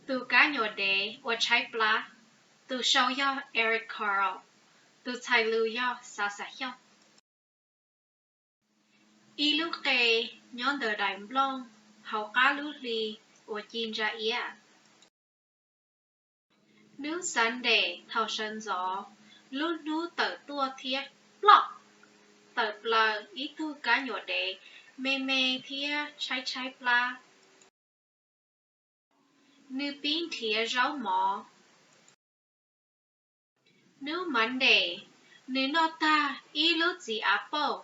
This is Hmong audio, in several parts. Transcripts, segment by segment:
Tus kab nyuam dev uas tshaib plab. Tus sau yog Eric Carle. Tus txhais lus yog Xav Xav Xyooj. Ib lub qe nyob ntawm daim nplooj hauv qab lub hli uas ci ntsa iab. Hnub Sunday thaum sawv ntxov, lub hnub tawm tuaj thiab ploj, tawm plaws ib tug kab nyuam dev me me thiab tshaib tshaib plab. Nws pib nrhiav zaub mov. Hnub Monday, nws noj tag ib lub txiv av pauj,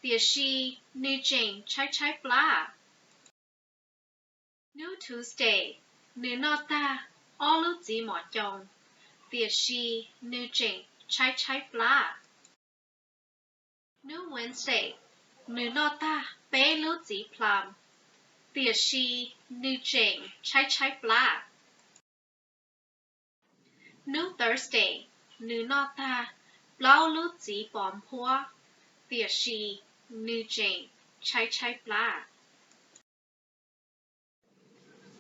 tiam sis nws tseem tshaib tshaib plab. Hnub Tuesday, nws noj tag ob lub txiv mom coos, tiam sis nws tseem tshaib tshaib plab. Hnub Wednesday, nws noj tag peb lub txiv plum, tiam sis nws tseem tshaib tshaib plab. Hnub Thursday, nws noj tag plaub lub txiv pos nphuab, tiam sis nws tseem tshaib tshaib plab.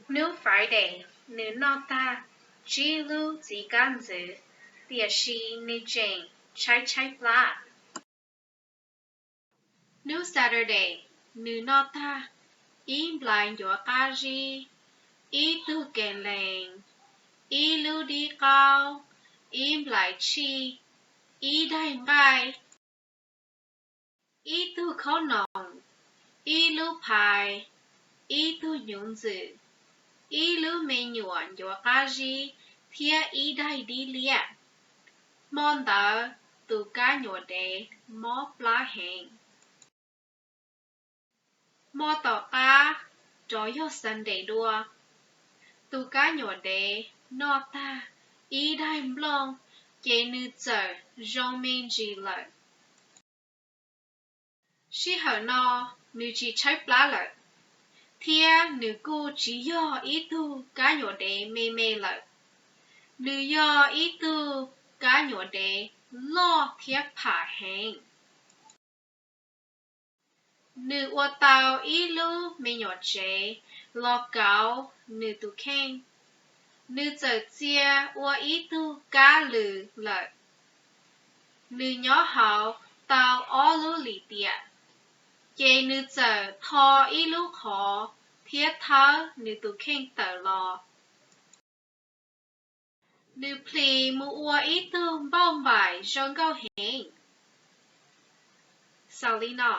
Hnub Friday, nws noj tag tsib lub txiv kab ntxwv, tiam sis nws tseem tshaib tshaib plab. Hnub Saturday, nws noj tag ib nplais ncuav qab zib, ib tug kev lees, ib lub dib qaub, ib nplais tshij, ib daig nqaij, ib tug khaub noom, ib lub phais, ib tug hnyuv ntxwm, ib lub me nyuam ncuav qab zib thiab ib daig dib liab. Hmo ntawd tus kab nyuam dev mob plab heev. Hmo tom qab, rov yog Sunday dua, tus kab nyuam dev noj tag ib daig nplooj, ces nws txawm zoo me ntsis lawm. Sij hawm no, nws tsis tshaib plab lawm, thiab nws kuj tsis yog ib tug kab nyuam dev me me lawm. Nws yog ib tug kab nyuam dev loj thiab pham heev. Nws ua tau ib lub me nyuam tsev los kauv nws tus kheej. Nws txawm txia ua ib tug kab lws lawm. Nws nyob hauv tau ob lub lim tiam, ces nws txawm tho ib lub qhov thiab thawb nws tus kheej tawm los. Nws plhis mus ua ib tug npauj npaim zoo nkauj heev. Xaus li no.